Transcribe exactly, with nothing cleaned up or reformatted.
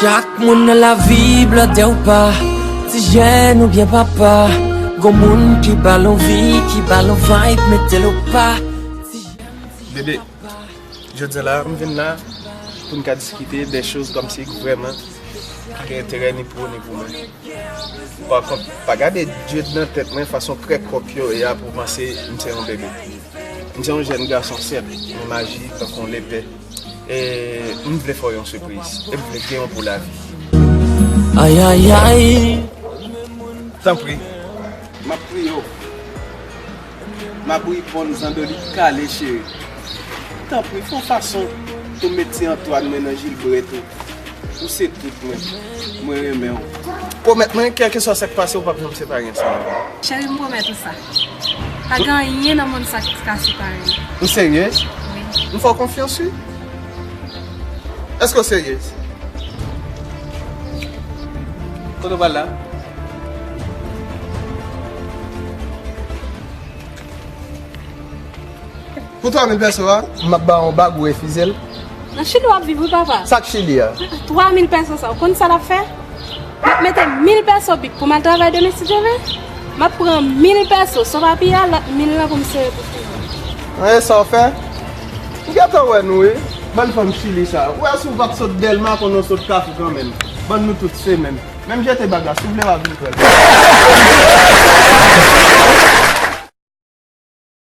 Chak moun nan lavi blòdè ou pa, ti jèn oubyen papa, gon moun ki ba l anvi, ki ba l vibe, mete l o pa. Bebe, jodi a la, m vin la pou n ka diskite de choz kòmsi vrèman ki gen enterè ni pou ou ni pou mwen. Pa kont, pa gade dread nan tèt mwen, fason krèk kòk yo ye a pou w panse m se yon bebe. M se yon jèn gason, sèt, men m aji tankou yon lepè. E m vle fè w yon sipriz. E m vle gen w pou lavi. Ay, ay, ay. Tanpri. M ap priye w. M ap reponn zandolit kale, cheri. Tanpri, fè yon fason pou m met ti Antwàn mwen nan jilbrèt ou. Ou se tout mwen. Mwen renmen w. Pwomèt mwen, kèlkeswa sa k pase, ou p ap janm separe ansanm avè m. Cheri, m pwomèt ou sa. Pa gen anyen nan mond sa ki ka separe nou. Ou seryez? Wi. M fè w konfyans, wi. Èske w seryez? Kote w pral la? Pou twa mil pèso a, m ap ba w yon bag, ou refize l. Nan Chili w ap viv wi, papa. Sa k Chili a? Twa mil pèso sa, ou konn sa l ap fè? M ap mete mil pèso bik pou m al travay demen si Dye vle. M ap pran mil pèso, sa w pa piye a, lòt mil lan pou m sere pou fini. An, e sa w fè? M gentan wè nou, wi. Bann fanm Chili sa. Ou wè si w p ap sot Dèlma, konnen w sot Kafou kanmenm. Bann nou tout se menm. Menm jete bag la, si w vle w a vin pran l.